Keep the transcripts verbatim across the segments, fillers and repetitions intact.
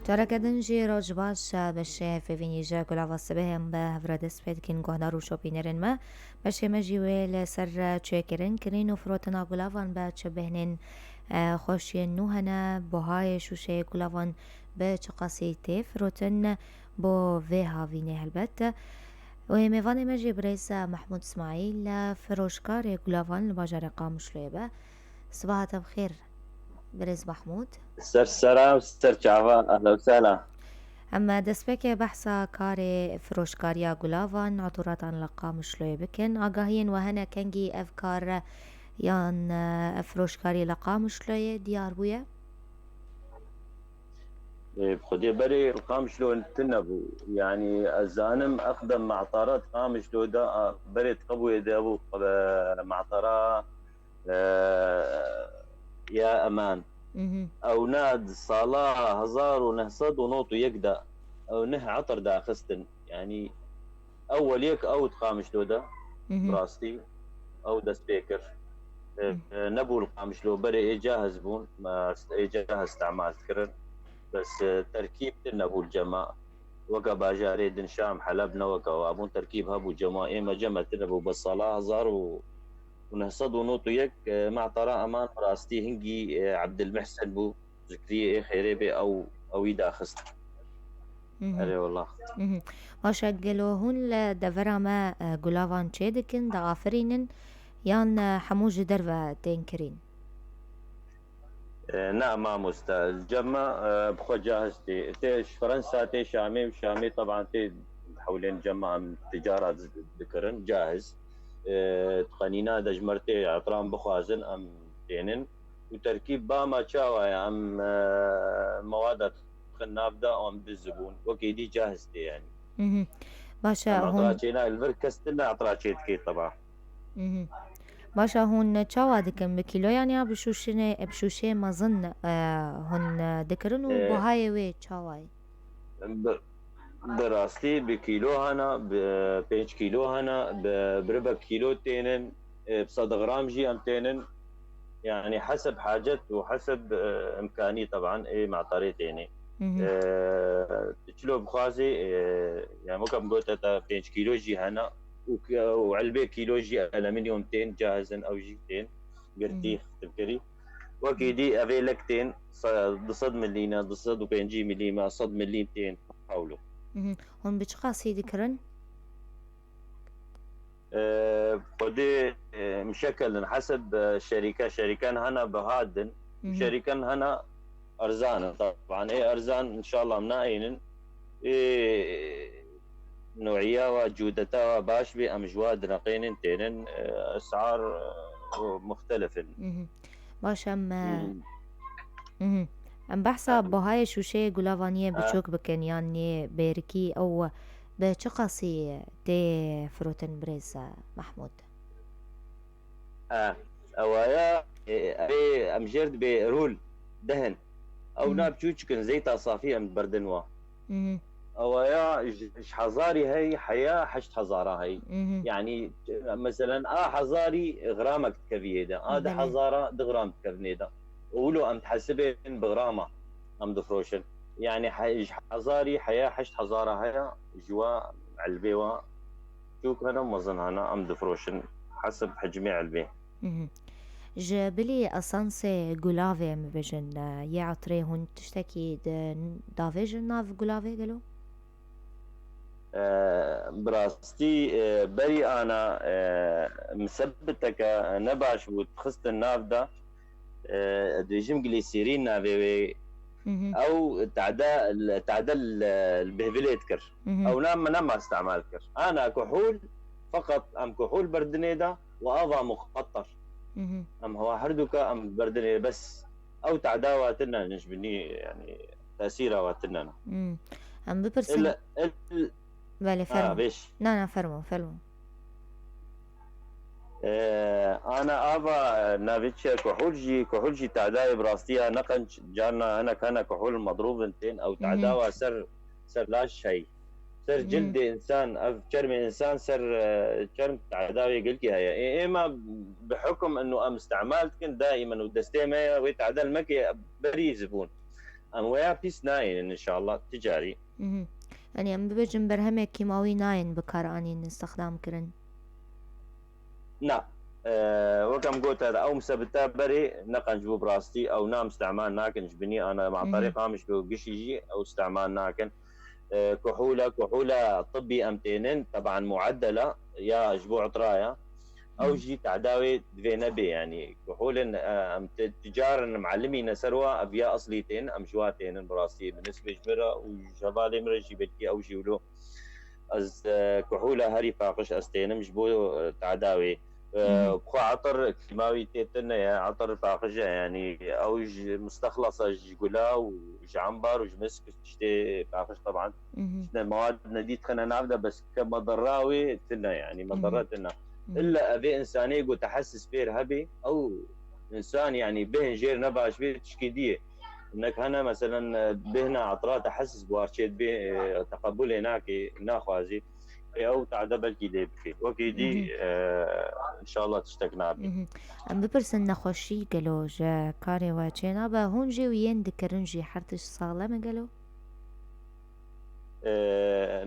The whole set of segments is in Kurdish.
Careke din jî roj baş, beşê hevpêvînî ji Gulava Sibehê em bi hev re dest pê dikin, guhdar û şopînerên me. Beşê me jî wê li ser çêkirin, kirîn û firotina gulavan bi çi behnên, e, xweşiyên nû hene, buhayê şûşeyê gulavan bi çi qasî tê firotin, bo vê havînê helbet. Wê mêvanê me jî birêz Mehmûd Ismaîl, firoşkarê gulavan li bajarê Qamişloyê be. Sibaha te bi xêr, birêz Mehmûd. Ser sera, ser çava, ehla û sehla. Em destpêkê behsa karê firoşkariya gulavan, atûratan li Qamişloyê bikin. Agahiyên we hene kengî ev kar yan, e, ev firoşkarî li Qamişloyê diyar bûye? Ê, bi xwedê berê li Qamişlo tune bû. Yanî ez zanim eqdem metara di Qamişlo de, a, berê di qebûyê de bû, e, metara, e, ya Eman. Mhm. Ew ne di sala hezar û neh sed û nod û yek de ew neh etir daxistin. Yanî ewwel yek ew di Qamişlo de, Mhm. bi rastî ew dest pê kir. E, Mhm. e, nebû li Qamişlo, berê ê cahiz bûn, me ê cahiz istemal dikirin. Bes, e, terkîb tune bû li cema. Weke bajarê din Şam, Heleb ne weke wa bûn, terkîb hebû cema. Ê me cem me tune bû, bes sala hezar û neh sed û nod û yek, e, metara Eman bi rastî hingî, e, Ebdilmihsen bû. Zikriyê ê xêrê bê ew, ewî daxist. Mhm. Erê wela. Mhm. Baş e, gelo hûn li devera me, e, gulavan çê dikin, diafirînin yan, e, hemû ji derve tên kirîn? E, na mamoste, cem me, e, bi xwe cahiz tê. Tê ji Fransa, tê Şamê, û Şamê teban tê hewlên cem me em ticara di-, dikirin, cahiz. E, di qenîna de ji me re tê etran bixwazin, em tênin. Û terkîb ba me çawa ye? Em, e, mewada dixin nav de, em dizibûn. Wekî dî cahiz tê yanî. Mhm. Baş e, Em hûn etra çêna, li vir kes tune etra çê dikê teba. Mhm. Baş e, hûn çawa dikin? Bi kîloyan ya bi şûşinê, bi şûşê mezin, e, hûn, e, dikirin û E, buhayê wê çawa ye? Bi, bi rastî bi kîlo hene, bi pênc kîlo hene, bi, bi ribek kîlo tênin, e, bi sed gram jî em tênin. Yanî heseb hacet û heseb, e, imkanî teban ê metarê tênê. Mhm. E, tu çilo bixwazî, e, yani weke min gote te pênc kîlo jî hene û, û elbê kîlo jî alüminyum tên, cahiz in, ew jî tên, girtî, Mhm. xizmkirî. Wekî dî evê lek tên, se-, du sed milî ne, du sed û pêncî milî me, sed milî tên, hewlo. Mhm. Hûn bi çi qasî dikirin? E, xwedê, e, mişekelin, heseb, e, şerîke, şerîken hene biha din, Mhm. şerîken hene erzan in. Teban ê erzan inşallah em naînin. Ê, nûiya wa, cûdeta wa baş bê, em ji wa dineqênin tênin, e, esar, e, muxtelif in. Mhm. Baş em, e, Mhm. mhm. Em behsa Em, buhayê şûşeyê gulavaniyê e, biçûk bikin, yan yê bêrikî ew bi çi qasî tê firotin birêz, e, Mehmûd? E, ewaya, e, erê, em jêr dibê rûl, dehin. Ew Hmm. na biçûçik in, zeyta safî em diberdin wa. Mhm. Ewaya ji, ji hezarî hey, heya heşt hezara hey. Mhm. Yanî, meselen, a hezarî gramek dikeviyê de, a du Belê. hezara du gram dikevnê de. Û wilo em dihesibên bi grama em difroşin. Yanî, he-, ji hezarî heya heşt hezara heya ji wa elbê wa. Çûk hene, mezin hene, em difroşin hesib hicmê elbê. Mhm. Ji bilî esansê gulavê em bibêjin, e, yê etirê hûn tiştekî di, davêjin nav gulavê gelo? E, bi rastî, e, berî ana, e, misebiteke nebaş bû, dixistin nav de, e, dibêjim glîsîrîn navê wê, Mhm. ew tada, tada li, li bêhvilê dikir. Mhm. Ew na min nema îstemal kir. Ana kuhûl, feqet em kuhûl berdinê de û ava muqetter. Mhm. Em hewa herduka em berdinê bes. Ew tada wa tune ne ji binî, yanî tesîra wa tune ne. Hmm. Em bipirsin. Il, il, Belê, ha, fermo. Bêş. Na, na, fermo, fermo. Ee, ana ava, e, navê çi ye? Kuhul jî, kuhul jî tadayê bi rastiya ne qenc, carna hinek hene kuhul medrûv in tên, ew Mhm. tadawa ser, ser laş hey. Ser Mhm. cildê insan, ev çermê insan ser, e, çerm tadawê gelkî heye. Ê, êma bi hukum inu em istemal dikin, daimen û destê me ye, wê tada li me kê berî zibûn. Em weya pîs nayênin inşallah ti carî. Mhm. Yanî em bibêjin berhemê kîmawî nayên bikaranîn, îstixdam kirin. Na. E, wek em gote, ew misebita berê ne qenc bû bi rastî, ew nam istemal nakin ji binî, ana matarê qamiş bi gişî jî ew istemal nakin. E, kuhûla, kuhûla tibbî em tênin, teban mueddela ya ji bo etraya. Ew jî tedawê divê nebe, yanî kuhûlin, e, em ti-, ticarin, em elimîne ser wa, ev ya eslî tên, em ji wa tênin bi rastî, bi nisbê ji min re û ji hevalê min re jî belkî ew jî wilo. Ez, e, kuhûla herî paqij ez tênim ji bo, e, tedawê. E, xwe etir kîmawî tê tune ye, etir paqij e, yanî ew ji mistexlasa ji gula û ji embar û ji misk tiştê paqij teban. Tiştê mewad nedî dixine nav de, bes ke medera wê tune, yanî medera tune. Îlla evê insanê ku tehesis pêr hebê, ew insan, yanî bêhn jêr ne baş bê, tişkî diyê. Hinek hene, meselen, e, bêhna etira tehesis bi war çê dibê, e, teqebulê nake, naxwazî. Ê, ew tade belkî lê bikê. Wekî dî, e, inşallah tiştek nabê. Mhm. Em bipirsin, nexweşî gelo ji karê we çênabe? Hûn jî û yên dikirin jî her tişt saxlem e gelo? E,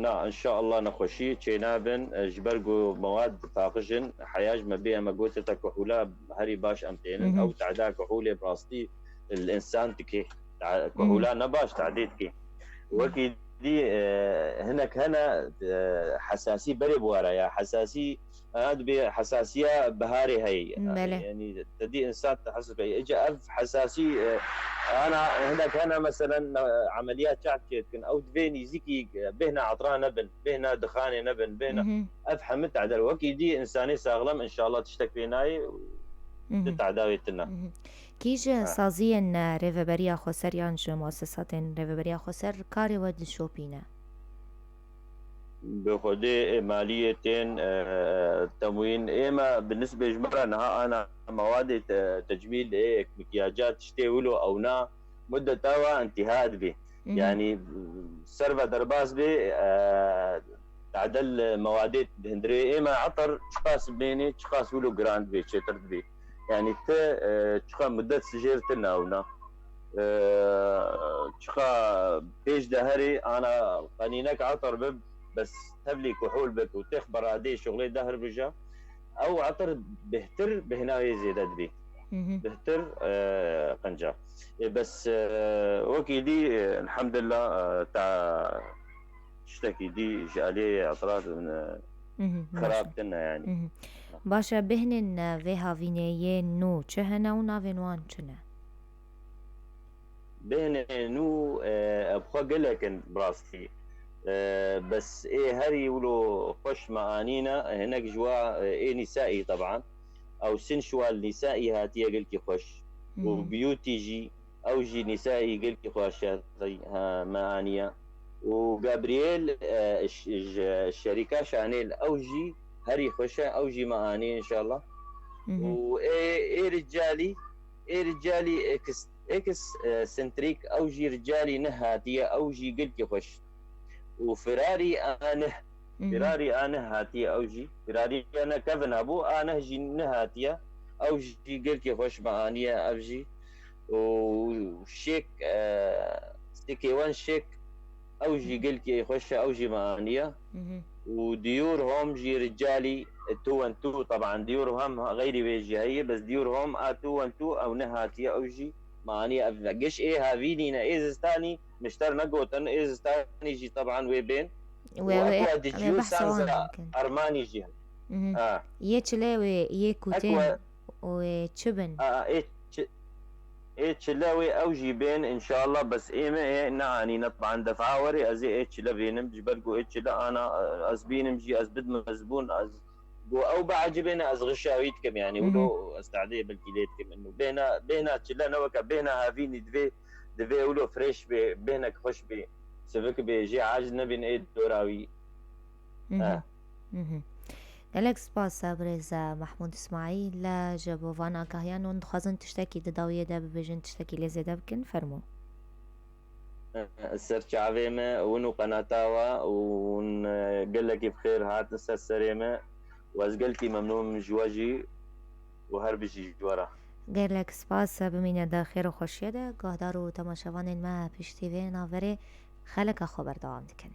na, inşallah nexweşî çênabin, e, ji ber ku mewad paqij in, heya ji me bê, em e gote te kuhûla herî baş em tênin. Mhm. Ew tade kuhûlê bi rastî li însan dikê. Ta-, kuhûla ne baş tadê dikê. Wekî dî, e, hinek hene, e, hesasî berê bi wara ya. Hesasî, ha, dibê hesasiya biharê heye. Belê. Yanî te dî însan te hesas bike. Îca ev hesasî, e, ana hinek hene, meselen, e, emeliyat çav çê dikin. Ew divê nîzîkî, e, bêhna etira nebin, bêhna dixanê nebin, bêhna. Mhm. Ev hemî tedel. Wekî dî însanê saxlem, inşallah tiştek pê nayê, Mhm. di tedawê tune. Mhm. Kî ji Ha. saziyên, e, Rêveberiya Xweser yan ji muesesatên Rêveberiya Xweser karê we dişopîne? Bi xwedê ê maliyê tên, e, temwîn. Ême bi nisbê ji me re niha ana mewadê te-, tecmîl ê, mikiyaca, tiştê wilo ewna muddeta wa intîha dibê. Mhm. Yanî ser ve derbas bê, e, tadel mewadê di hundirê ê me etir çiqas bênê, çiqas wilo giran dibê, çêtir dibê. Yanî ti, e, çiqa mudet jêr ti nawna. E, çiqa pêş de herê ana qenînek etir bib, bes tevlî kuhûl bik û têx beradê şuxlê dehir bija. Ew etir bêhtir bêhna wê zêde dibê. Mhm. Bêhtir, e, qenca. E, bes, e, wekî dî, e, elhamdulillah, e, ta tiştekî dî ji aliyê etiraf, e, Mhm, baş e. xerab tine yanî. Mhm. Baş e, bêhnên, e, vê havînê yê nû çi hene û navên wan çi ne? Bêhnê nû, e, bi xwe gelek in bi rastî. E, bes ê herî wilo xweş me anîne, hinek ji wa, e, ê nîsaî teban. Ew sensual nîsaî hatiye gelkî xweş. Û Mhm. beauty jî, ew jî nîsaî gelkî xweş e, ha, me aniye. Û Gabriel, e, ş-, ji şerîka Chanel, ew jî herî xweş e, ew jî me anî inşallah. Mhm. Û ê, ê ricalî, ê ricalî eks-, eks, e, sentrik, ew jî ricalî neh hatiye, ew jî gelkî xweş. Û Ferrari a neh, Mhm. Ferrari a neh hatiye ew jî. Ferrari ya ne kevin hebû, a neh jî neh hatiye. Ew jî gelkî xweş me aniye ev jî. Û şêk, e, stikê wan şêk, ew jî Mhm. gelkî xweş e, ew jî me aniye. Mhm. Û Dior Homme jî ricalî, e, two and two, teban Dior Homme xeyrî wê jî heye, bes Dior Homme a two and two ew neh hatiye, ew jî me aniye. Ev giş ê havînî ne, ê zistanî, mişter negotin, ê zistanî jî teban wê bên. Wê, Û wê, eku em ê Adiccio behsa wan Sanza nakin. Armani jî hene. Mhm. Ha. Yê çile wê, yê Eku kûtên û wê çi bin? A, ê çi-, ê çile wê ew jî bên, inşallah, bes ê me ê neanîne. Teban defa werê ez ê ê çile bînim, ji ber ku ê çile ana, ez bînim jî, ez bidim ez bûn, ez ku ew biecibêne, ez xişa wî dikim, yanî, Mhm. wilo ez tadê belkî lê dikim. Ino bêhna, bêhna çile ne weke bêhna havînî divê, divê wilo fresh bê, bêhnek xweş bê, sivik bê, jê aciz nebîn ê dora wî. Mhm. Eh. Mhm. Gelek spas, birêz Mehmûd Îsmaîl, ji bo van agahiyan. Hûn dixwazin tiştekî di dawiyê de bibêjin, tiştekî lê zêde bikin? Fermo. Ser çavê me, hûn û qenata we, û hûn, e, gelekî bi xêr hatin ser serê me, û ez gelkî memnûn im ji we jî, û her bijî ji we re. Gelek spas, bimîne di xêr û xweşiyê de. Guhdar û temaşevanên me, piştî vê naverê xeleka xwe berdewam dikin.